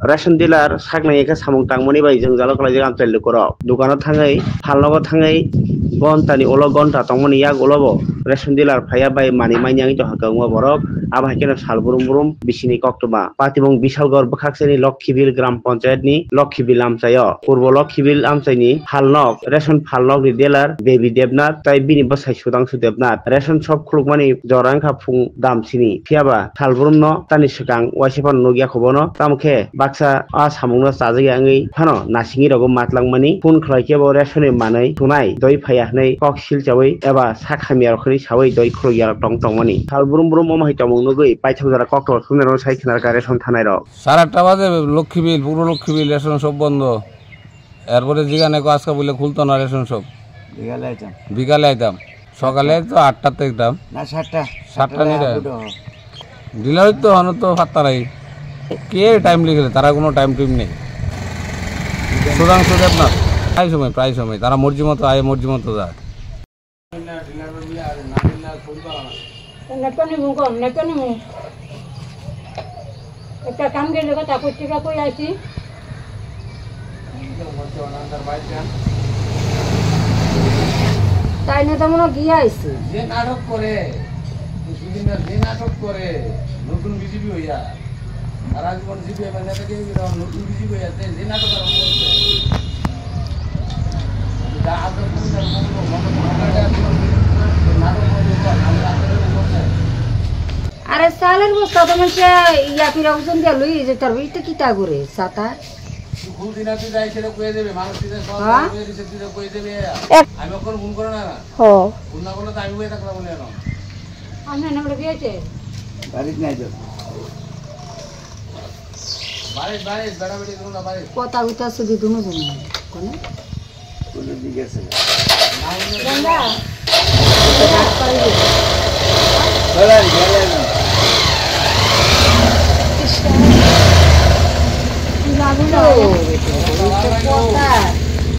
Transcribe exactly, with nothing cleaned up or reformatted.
Ration dealer saknai khe samung tangmani bai jwngjalo kwlaijak amchaini lukurok. Dukano thangwi, phalnogo thangwi, gontani ulo gonta tongmani yak ulo bo ration dealer phaiya bai manwi manya wngwi tongkha kwbangma borok. Abo hai kheno sal brum brum bisini koktwma. Patibong Bisalgor bwkhaksani Lokhibil Gram Panchayat ni Lokhibil amchaio. Purbo Lokhibil amchaini phalnok, ration phalnok ni dealer Baby Debnath tai bini bwsai Sudhangshu Debnath. Ration shop khulukmani jora wngkha phung dam sini. Phiyaba salbrumno tani swkang waisa phano nukya kho bono. Tamo khe baksa a samungno chajakya wngwi phano nasingni rogo matlangmani phone khlai khe bo ration ni manwi thunai doi phaiya hwnwi kok silchawi eba sak hamya rok hwnwi sawi doi khulukya rok tong tongmani. Salbrum brum omo hai tongmung nugwi paithak jora kokthok thumnairok sai khna rwkha ration thanai rok. সাড়ে আটটা বাজে লক্ষ্মীবিল, পুরো লক্ষ্মীবিল রেশন সব বন্ধ। এরপরে জিগানে কো আজকে বলে খুলতো না রেশন সব। বিকালে আইতাম। বিকালে আইতাম। সকালে তো আটটাতে একদম। না, সাতটা। সাতটা সাতটা নেই রে। আটটা। ডিলার তো হনো তো পাত্তা নাই। কে টাইম লিখে? তারা কোনো টাইম টিম নেই। সুধাংশু দেবনাথ। প্রায় সময়, প্রায় সময়। তারা মর্জি মতো আয়, মর্জি মতো যায়। Nekoni mungkon, nekoni mung. Ekta kam gele ko takus tika koi aisi. Taino to mono giya aisi. যে নাটক করে, সুদিন যে নাটক করে, নতুন বিজেপি হইয়া। সারা জীবন সিপিএম এর নেতা কে বিরোধী নতুন বিজেপি হইয়া যে, যে নাটক আরম্ভ করছে। যা আপনার কবিতার মঙ্গল, মঙ্গল, মঙ্গল, নাটক মঙ্গল, আমরা আপনাদের মঙ্গল। আরে সালের বস্তা তো মানুষে ইয়া পিরা ওজন দিয়া লই যে তার ইটা কিতা করে সাতা? তুই খুল দিনা তুই যাই সেটা কয়ে দেবে, মানুষ তুই যাই সব হ্যাঁ? কয়ে দিছে, তুই যাই কয়ে দেবে। এক আমি ওখানে ফোন করে না, না। হ। ফোন না করলে তো আমি বয়ে থাকলাম বলে এলাম। আমি না বলে দিয়েছে। বাড়িতে নাই তো। বাড়ি, বাড়ি, বেড়াবেড়ি কোনো না বাড়ি। কথা উঠা শুধু দুনো দুনো। কোনে? কোনো দিকে আছে না। গঙ্গা। চলেন, চলেন। কৃষ্ণ। কি লাগুলো? কথা